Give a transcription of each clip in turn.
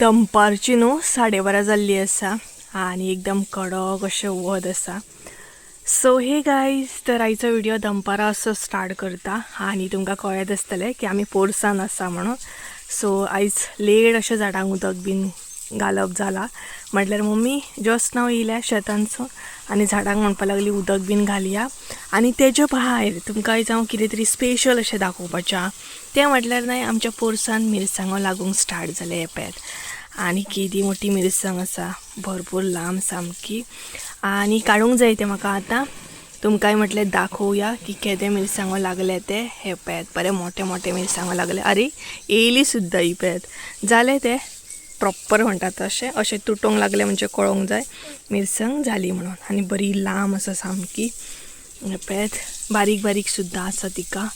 दनपारची न्हू 12:30 जाल्ली आसा आनी एकदम कडक अशें वत आसा. सो हे गायज, तर आयचो व्हिडिओ दनपारा असो स्टार्ट करता आनी तुमकां कळत आसतलें की आमी पोरसान आसा म्हणून. सो आयज लेट अशें झाडांक उदक बीन घालप जाला. म्हटल्यार मम्मी जस्ट नाव येयल्या शेतानसून आनी झाडांक म्हणपाक लागली उदक बीन घालया. आनी तेजे भायर तुमकां आयज हांव कितें तरी स्पेशल अशें दाखोवपाचें आहा. तें म्हटल्यार न्हय आमच्या पोरसान मिरसांगो लागूंक स्टार्ट जाले हे पळयात. आनी केदी मोठी मिरसांग आसा, भरपूर लांब सामकी. आनी काडूंक जाय तें म्हाका आतां. तुमकांय म्हटलें दाखोवया की केदे मिरसांगो लागले ते. हे पळयात, बरे मोठे मोठे मिरसांगो लागले. अरे येयली सुद्दां ही पळयात. जाले ते प्रॉपर म्हणटात तशें, अशें तुटोंक लागले म्हणजे कळोंक जाय मिरसांग जाली म्हणून. आनी बरी लांब आसा सामकी. हे पळयात, बारीक बारीक सुद्दां आसा तिका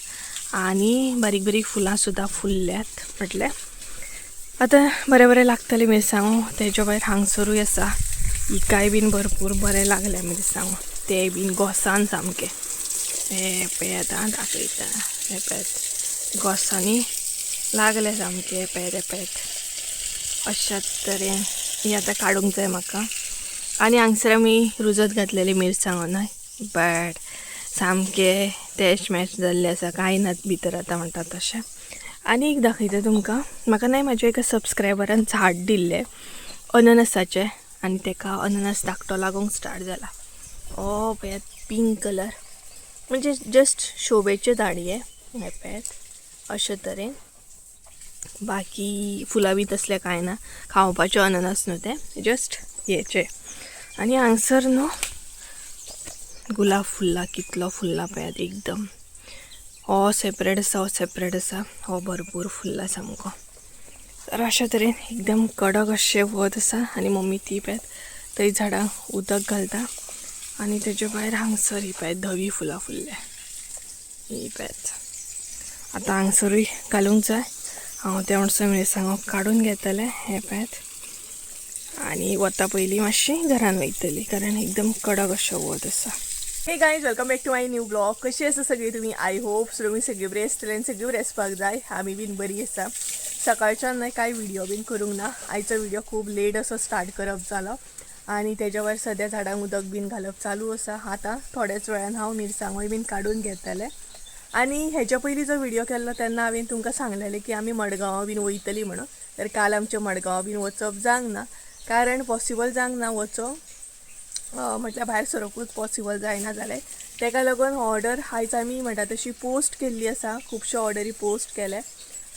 आनी बारीक बारीक फुलां सुद्दां फुल्ल्यात. म्हटलें आतां बरें बरें लागतलें मिरसांगो. तेज्या भायर हांगसरूय आसा, हिकाय बीन भरपूर बरें लागलें मिरसांगो. ते बीन गोसान सामकें. हे पळयात आं, दाखयता. हे पळयात, गोसांनी लागले सामकें. हे पळयात, हे पळयात, अश्या तरेन ही आतां काडूंक जाय म्हाका. आनी हांगसर आमी रुजत घातलेली मिरसांगो न्हय, बट सामकें तेश मॅच जाल्लें आसा, कांय नात भितर आतां म्हणटा तशें. आनी एक दाखयता तुमकां, म्हाका न्हय म्हाज्या एका सबस्क्रायबरान झाड दिल्लें अननसाचें आनी तेका अननस धाकटो लागूंक स्टार्ट जाला. ओ पळयात, पिंक कलर, म्हणजे जस्ट शोबेचें झाड हें. हें पळयात अशे तरेन. बाकी फुलां बी तसलें कांय ना, खावपाचें अननस न्हू तें, जस्ट हेचें. आनी हांगसर न्हू गुलाब फुल्ला, कितलो फुल्ला पळयात एकदम. हो सेपरेट आसा, हो सेपरेट आसा, हो भरपूर फुल्ला सामको. तर अशा तरेन एकदम कडक अशें वत आसा. आनी मम्मी ती पळयात थंय झाडांक उदक घालता. आनी तेजे भायर हांगसर ही पळयात धवी फुलां फुल्ल्या, ही पळयात. आतां हांगसरूय घालूंक जाय. हांव त्या म्हणसर मिरसांगो काडून घेतलें. हें पळयात. आनी वता पयलीं मातशी घरान वयतली, कारण एकदम कडक अशें वत आसा. Hey guys, welcome back to my new blog. कशी आसा सगळी तुमी? I hope so तुमी सगळी बरी आसतली आनी सगळी बरी आसपाक जाय. आमी बीन बरी आसा. सकाळच्यान न्हय कांय व्हिडिओ बीन करूंक ना. आयचो व्हिडिओ खूब लेट असो स्टार्ट करप जालो आनी तेज्या वयर सद्या झाडांक उदक बीन घालप चालू आसा. आतां थोड्याच वेळान हांव मिरसांगोय बीन काडून घेतलें. आनी हेच्या पयलीं जो व्हिडिओ केल्लो तेन्ना हांवें तुमकां सांगलेलें की आमी मडगांवां बीन वयतली म्हणून. तर काल आमचें मडगांवां बीन वचप जावंक ना, कारण पॉसिबल जावंक ना वचोंक. म्हटल्यार भायर सरकूच पॉसिबल जायना जालें. तेका लागून ऑर्डर आयज आमी म्हणटा तशी पोस्ट केल्ली आसा. खुबश्यो ऑर्डरी पोस्ट केले.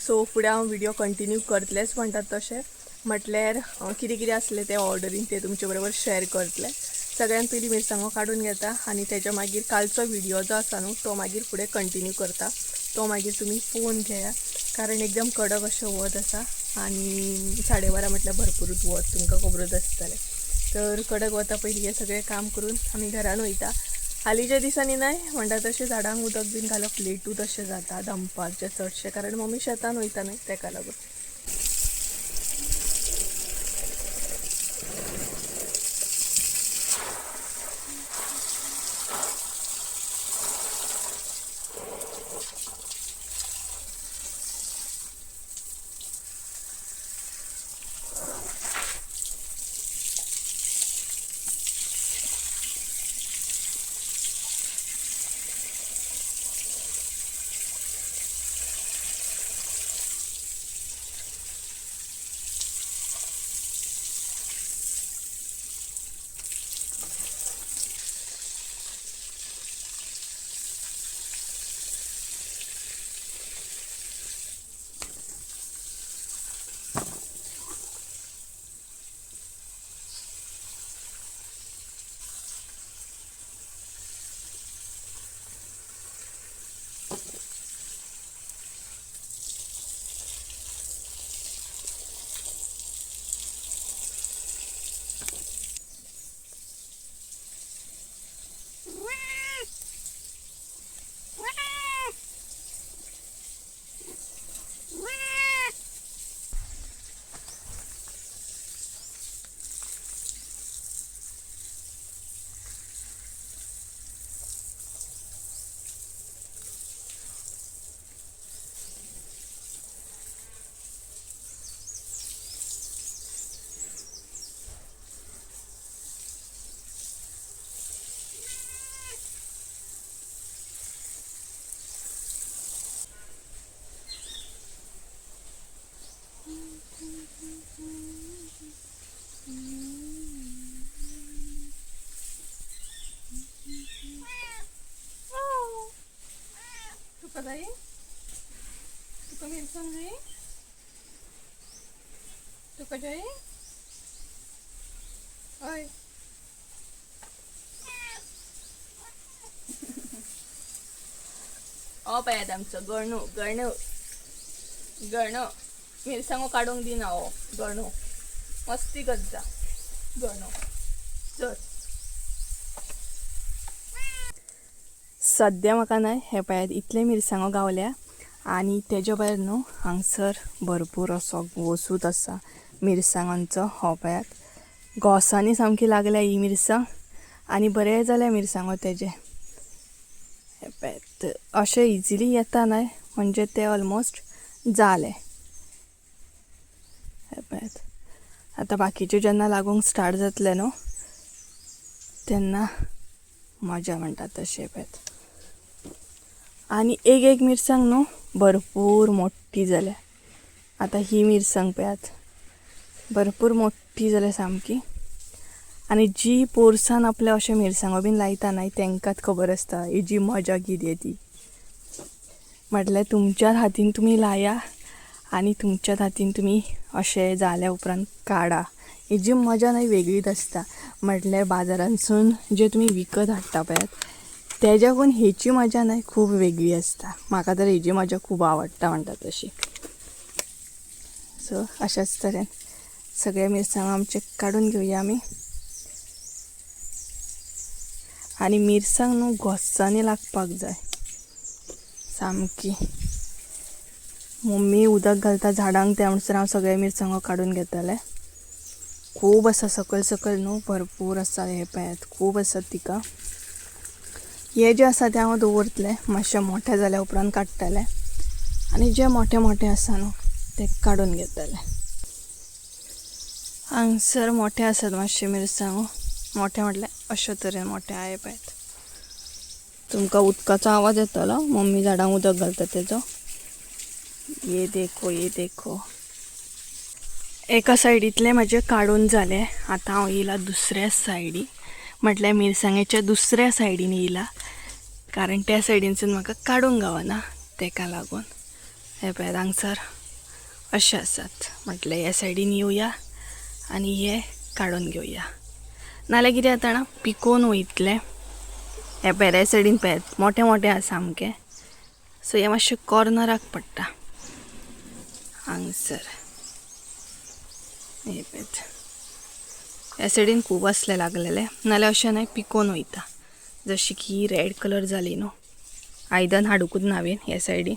सो फुडें हांव व्हिडिओ कंटिन्यू करतलेंच म्हणटात तशें. म्हटल्यार कितें कितें आसलें तें ऑर्डरीन तें तुमचे बरोबर शेअर करतलें. सगळ्यान पयलीं मिरसांगो काडून घेता आनी तेज्या मागीर कालचो व्हिडिओ जो आसा न्हू तो मागीर फुडें कंटिन्यू करता. तो मागीर तुमी पळोवन घेया, कारण एकदम कडक अशें वत आसा आनी 12:30 म्हटल्यार भरपूरूच वत तुमकां खबरूच आसतलें. तर कडक वता पयलीं हें सगळें काम करून आमी घरान वयता. हालींच्या दिसांनी न्हय म्हणटा तशें झाडांक उदक बीन घालप लेटूच अशें जाता दनपारचें चडशें, कारण मम्मी शेतान वयता न्हय तेका लागून. मिरसांग जाय? तुका जाय? हय. हो पळयात आमचो गणू गणू गणू मिरसांगो काडूंक दिना हो गणू मस्ती करता गणू. चल सद्या म्हाका न्हय हे पळयात इतले मिरसांगो गावल्या आनी तेज्या भायर न्हू हांगसर भरपूर असो वसूत आसा मिरसांगांचो. हो पळयात घोसांनी सामकी लागल्या ही मिरसांग आनी बरें जाल्या मिरसांगो तेजे. हे पळयात अशें इजिली येता न्हय म्हणजे ते ऑलमोस्ट जाले. हे पळयात आतां बाकीच्यो जेन्ना लागूंक स्टार्ट जातले न्हू तेन्ना मजा म्हणटा तशें. पळयात आनी एक एक मिरसांग न्हू भरपूर मोठी जाल्या. आतां ही मिरसांग पळयात भरपूर मोठी जाल्या सामकी. आनी जी पोरसान आपल्या अशें मिरसांगो बीन लायता न्हय तेंकांच खबर आसता हेजी मजा कितें ती. म्हटल्यार तुमच्याच हातीन तुमी लाया आनी तुमच्याच हातीन तुमी अशें जाल्या उपरांत काडा, हेजी मजा न्हय वेगळीच आसता. म्हटल्यार बाजारांतसून जे तुमी विकत हाडटा पळयात तेज्याकून हेची मजा न्हय खूब वेगळी आसता. म्हाका तर हेजी मजा खूब आवडटा म्हणटा तशी. सो अशाच तरेन सगळे मिरसांगो आमचे काडून घेवया आमी. आनी मिरसांग न्हू घोसांनी लागपाक जाय सामकी. मम्मी उदक घालता झाडांक त्या म्हणसर हांव सगळे मिरसांगो काडून घेतलें. खूब आसा सकयल सकयल न्हू भरपूर आसा. हे पळयात खूब आसा तिका. हे जे आसा ते हांव दवरतलें मातशें मोठे जाल्या उपरांत काडटलें आनी जे मोठे मोठे आसा न्हू ते काडून घेतले. हांगसर मोठे आसात मातशे मिरसांगो. मोठे म्हटल्यार अशे तरेन मोठे आहे पळयात. तुमकां उदकाचो आवाज येतलो, मम्मी झाडांक उदक घालता तेजो. ये देखो ये देखो. एका सायडींतलें म्हाजें काडून जालें. आतां हांव येयला दुसऱ्या सायडी, म्हटल्यार मिरसांगेच्या दुसऱ्या सायडीन येयला, कारण त्या सायडीनसून म्हाका काडूंक गावना तेका लागून. हे पळयात हांगसर अशें आसात. म्हटलें ह्या सायडीन येवया आनी हे काडून घेवया, नाल्यार कितें जाता ना पिकोवन वयतलें. हे पळयात ह्या सायडीन पळयात मोठे मोठे आसा सामके. सो हे मातशें कॉर्नराक पडटा हांगसर. हे पळयात ह्या सायडीन खूब आसले लागलेले, नाल्यार अशें न्हय पिकोवन वयता. जशी की रेड कलर जाली न्हू. आयदन हाडुकूच ना हांवें ह्या सायडीन,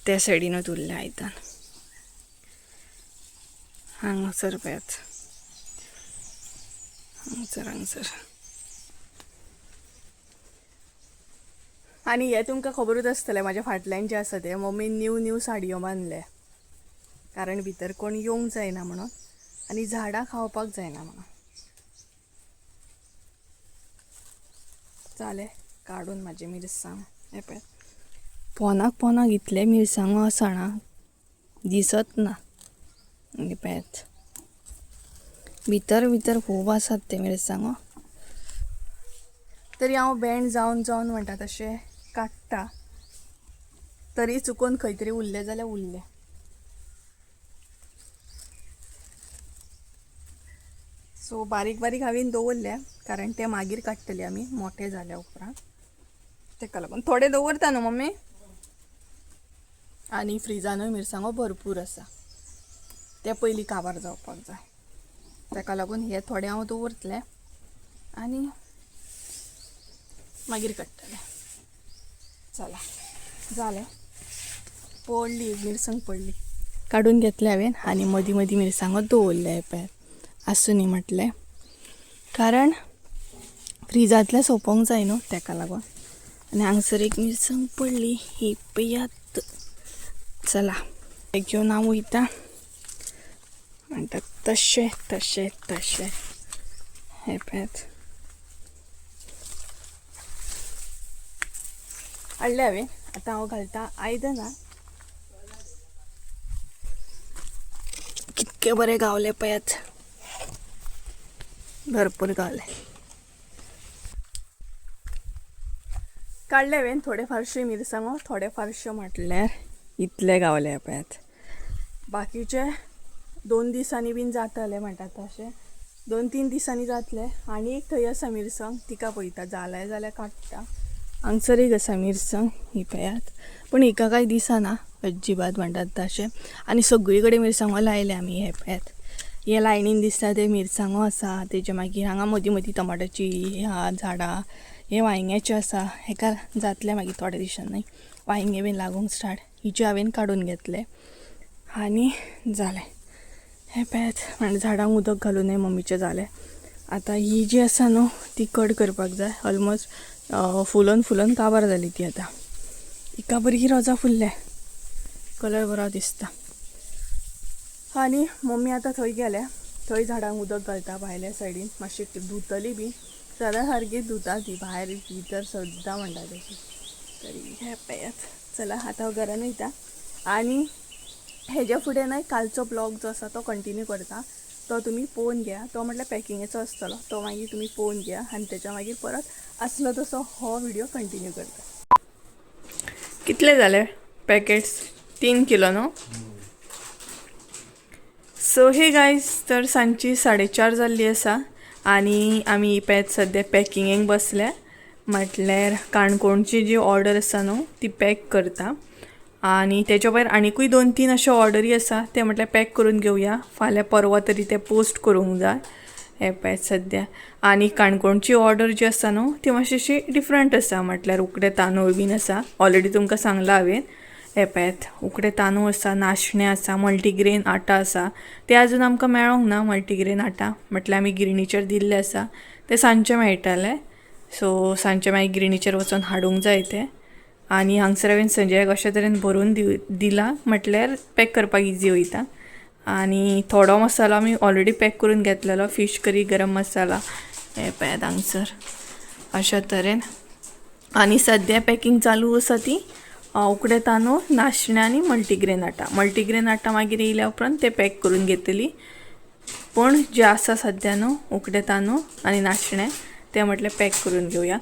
त्या सायडीनूच उरलें आयदन. हांगसर पळयात हांगसर हांगसर. आनी हें तुमकां खबरूच आसतलें म्हाज्या फाटल्यान जें आसा तें मम्मीन न्यू न्यू साडयो बांदले, कारण भितर कोण येवंक जायना म्हणून आनी झाडां खावपाक जायना म्हणून. जालें काडून म्हाजें मिरसांग. हें पळय पोनाक पोनाक इतले मिरसांगो आसा ना दिसत ना. हें पळयात भितर भितर खूब आसात ते मिरसांगो. तरी हांव बेंड जावन जावन म्हणटा तशें काडटा, तरी चुकोन खंय तरी उरलें जाल्यार उरलें. सो बारीक बारीक हांवें दवरल्या कारण ते मागीर काडटले आमी मोठे जाल्या उपरांत, तेका लागून थोडे दवरता न्हू मम्मी. आनी फ्रिजानूय मिरसांगो भरपूर आसा, ते पयलीं काबार जावपाक जाय, तेका लागून हे थोडे हांव दवरतलें आनी मागीर काडटलें. चला जालें, पडली एक मिरसांग पडली, काडून घेतलें हांवें आनी मदीं मदीं मिरसांगो दवरले पळयात आसूं न्ही म्हटलें, कारण फ्रिजांतलें सोंपोंक जाय न्हू तेका लागून. आनी हांगसर एक मिरसांग पडली ही पळयात. चला घेवन हांव वयता म्हणटात तशें तशें तशें. हें पळयात हाडलें हांवें. आतां हांव घालता आयदनां. कितके बरें गावले पळयात, भरपूर गावले. काडले हांवें थोडे फारशे मिरसांगो, थोडे फारशे म्हटल्यार इतले गावले पळयात. बाकीचे 2 दिसांनी बीन जातले म्हणटात तशें, 2-3 दिसांनी जातले. आनी एक थंय आसा मिरसांग, तिका पळयता जालाय जाल्यार काडटा. हांगसर एक आसा मिरसांग ही पळयात, पूण हिका कांय दिसना अजिबात म्हणटात तशें. आनी सगळी कडेन मिरसांगो लायले आमी. हे पळयात हे लायनीन दिसता ते मिरसांगो आसा. तेजे मागीर हांगा मदीं मदीं टमाटाची ह्या झाडां, हे वांयग्याचे आसा. हेका जातले मागीर थोड्या दिसांनी वांयगे बीन लागूंक स्टार्ट. हिचे हांवें काडून घेतले आनी जालें. हें पळयात म्हणजे झाडांक उदक घालूनय मम्मीचें जालें. आतां ही जी आसा न्हू ती कट करपाक जाय. ऑलमोस्ट फुलोन फुलोन काबार जाली ती आतां. हिका बरी रोजां फुल्ले, कलर बरो दिसता. आनी मम्मी आतां थंय गेल्या, थंय झाडांक उदक घालता भायल्या सायडीन. मातशी धुतली बी सदां सारकी धुता ती, भायर भितर सद्दां म्हणटा तशी. तरी हें पळयात. चला आतां हांव घरान वयता आनी हेज्या फुडें न्हय कालचो ब्लॉग जो आसा तो कंटिन्यू करता, तो तुमी पळोवन घेया. तो म्हटल्यार पॅकिंगेचो आसतलो, तो मागीर तुमी पळोवन घेया आनी तेच्या मागीर परत आसलो तसो हो व्हिडियो कंटिन्यू करता. कितले जाले पॅकेट्स? 3 किलो न्हू. सो हे गायज, तर सांजची 4:30 जाल्ली आसा आनी आमी पळयात सद्या पॅकिंगेक बसल्या. म्हटल्यार काणकोणची जी ऑर्डर आसा न्हू ती पॅक करता. आनी तेच्या भायर आनिकूय 2-3 अश्यो ऑर्डरी आसा, ते म्हटल्यार पॅक करून घेवया. फाल्यां परवां तरी ते पोस्ट करूंक जाय. हें पळयात सद्या. आनी काणकोणची ऑर्डर जी आसा न्हू ती मातशी अशी डिफरंट आसा. म्हटल्यार उकडे तांदूळ बीन आसा, ऑलरेडी तुमकां सांगलां हांवें. हें पळयात उकडे तांदूळ आसा, नाशणे आसा, मल्टीग्रेन आटा आसा. ते अजून आमकां मेळोंक ना मल्टीग्रेन आटा, म्हटल्यार आमी गिरणीचेर दिल्ले आसा, ते सांजचे मेळटाले. सो सांजचे मागीर गिरणीचेर वचोन हाडूंक जाय ते. आनी हांगसर हांवें संजयाक अशे तरेन भरून दिला, म्हटल्यार पॅक करपाक इजी वयता. आनी थोडो मसालो आमी ऑलरेडी पॅक करून घेतलेलो, फिश करी गरम मसाला. हें पळयात हांगसर अशा तरेन. आनी सद्या पॅकिंग चालू आसा ती उकडे तांदूळ, नाशणे आनी मल्टीग्रेन आटा. मल्टीग्रेन आटा मागीर येयल्या उपरांत ते पॅक करून घेतली. पूण जे आसा सद्या न्हू उकडे तांदूळ आनी नाशणे ते म्हटल्यार पॅक करून घेवया.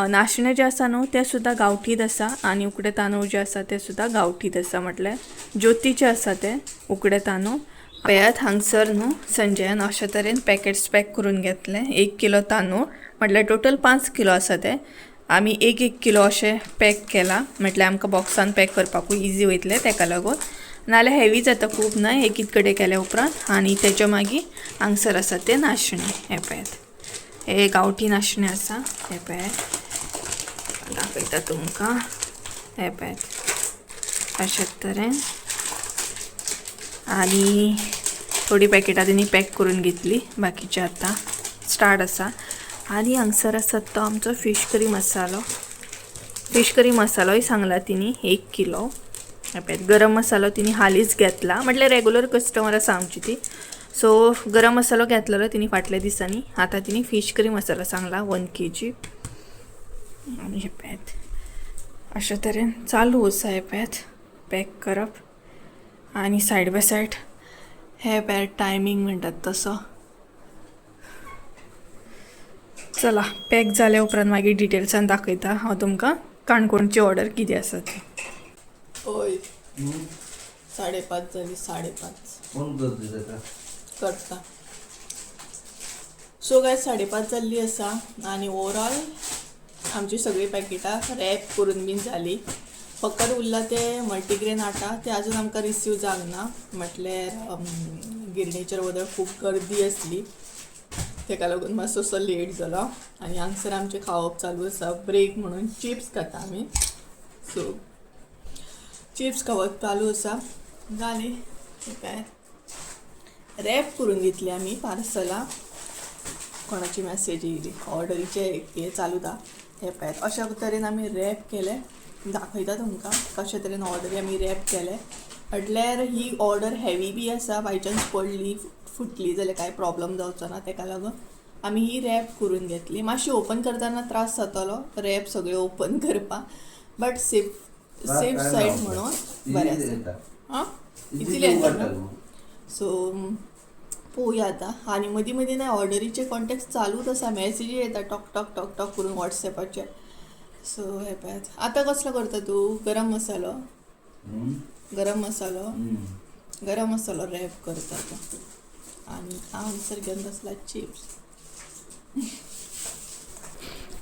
नाशणे जे आसा न्हू ते सुद्दां गांवठीत आसा आनी उकडे तांदूळ जे आसा ते सुद्दां गांवठीत आसा, म्हटल्यार ज्योतीचे आसा ते उकडे तांदूळ. पळयात हांगसर न्हू संजयान अशे तरेन पॅकेट्स पॅक करून घेतले. 1 किलो तांदूळ म्हटल्यार टोटल 5 किलो आसा ते. आमी 1-1 किलो अशें पॅक केला, म्हटल्यार आमकां बॉक्सान पॅक करपाकूय इजी वयतलें तेका लागून. नाल्यार हेवी जाता खूब न्हय एकीत कडेन केल्या उपरांत. आनी तेच्या मागीर हांगसर आसा ते नाशणे. हें पळयात हे गांवठी नाशणे आसा. हें पळयात दाखयता तुमकां. हें पळयात अशे तरेन. आनी थोडी पॅकेटां तेणी पॅक करून घेतली, बाकीचे आतां स्टार्ट आसा. आनी हांगसर आसा तो आमचो फिश करी मसालो. फिश करी मसालोय सांगला तिणी 1 किलो. गरम मसालो तिणी हालींच घेतला, म्हटल्यार रेगुलर कस्टमर आसा आमची ती. सो गरम मसालो घेतलेलो तिणी फाटल्या दिसांनी. आतां तिणी फिश करी मसालो सांगला 1 kg. आनी हें पळयात अशे तरेन चालू आसा हें पळयात पॅक करप. आनी सायड बाय सायड हे पळयात टायमींग म्हणटात तसो. चला पॅक जाल्या उपरांत मागीर डिटेल्सान दाखयता हांव तुमकां काणकोणची ऑर्डर कितें आसा ती. हय 5:30 जाली, 5:30 फोन करता ताका करता. सो गायज 5:30 जाल्ली आसा आनी ओवरऑल आमची सगळीं पॅकेटां रॅप करून बीन जाली. फकत उरला ते मल्टीग्रेन आटा, ते अजून आमकां रिसीव जावंक ना. म्हटल्यार गिरणीचेर वदळ खूब गर्दी आसली, तेका लागून मातसो असो लेट जालो. आनी हांगसर आमचें खावप चालू आसा, ब्रेक म्हणून चिप्स खाता आमी. सो चिप्स खावप चालू आसा. जाली काय रॅप करून घेतली आमी पार्सलां. कोणाची मॅसेज येयली ऑर्डरीचे हे चालू दा. हे पळयात अशा तरेन आमी रॅप केले. दाखयता तुमकां कशे तरेन ऑर्डरी आमी रॅप केले. म्हटल्यार ही ऑर्डर हेवी बी आसा, बाय चान्स पडली फुटली जाल्यार कांय प्रॉब्लम जावचो ना, तेका लागून आमी ही रॅप करून घेतली. मातशी ओपन करतना त्रास जातलो रॅप सगळे ओपन करपाक, बट सेफ सेफ सायड म्हणून बरें आसा. आं इतले येता न्हू. सो पळोवया आतां. आनी मदीं मदीं न्हय ऑर्डरीचे कॉन्टेक्ट चालूच आसा, मॅसेजी येता टॉक टॉक टॉक टॉक करून वॉट्सॅपाचेर. सो हें पळयात आतां कसलो करता तूं गरम मसालो? गरम मसालो. गरम मसालो रॅप करता तो. आनी हांव हांगसर घेवन बसला चिप्स.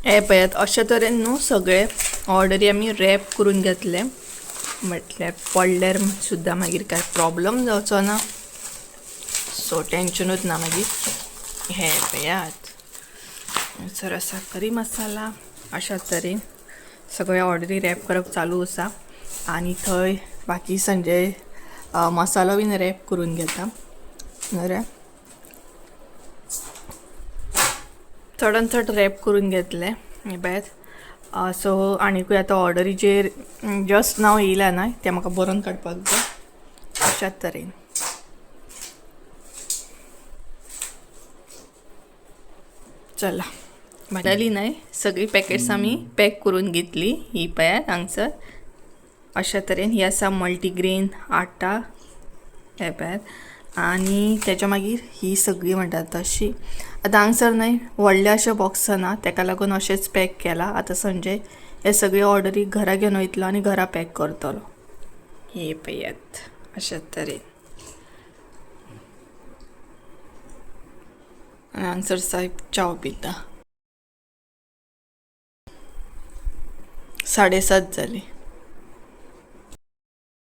हे पळयात, अशे तरेन न्हू सगळे ऑर्डरी आमी रॅप करून घेतले, म्हटल्यार पडल्यार सुद्दां मागीर कांय प्रॉब्लम जावचो ना, सो टेंशनूच ना मागीर. हे पळयात, हांगसर आसा करी मसाला. अशा तरेन सगळे ऑर्डरी रॅप करप चालू आसा आनी थंय बाकी संजय मसालो बीन रॅप करून घेता. बरें, चडान चड रॅप करून घेतले हे पळयात. सो आनीकूय आतां ऑर्डरीचेर जस्ट नांव येयला ना, तें म्हाका बरोवन काडपाक जाय. अशाच तरेन चला जाली न्हय सगळी पॅकेट्स आमी पॅक करून घेतली. ही पळयात हांगसर अशा तरेन ही आसा मल्टीग्रेन आटा, हे पळयात. आनी तेच्या मागीर ही सगळी म्हणटात तशी आतां हांगसर न्हय व्हडले अशे बॉक्सां ना, तेका लागून अशेंच पॅक केला. आतां संजय हे सगळे ऑर्डरी घरा घेवन वयतलो आनी घरा पॅक करतलो. हे पळयात अशा तरेन. आनी हांगसर सायब च्याव पिता. 7:30 जाली.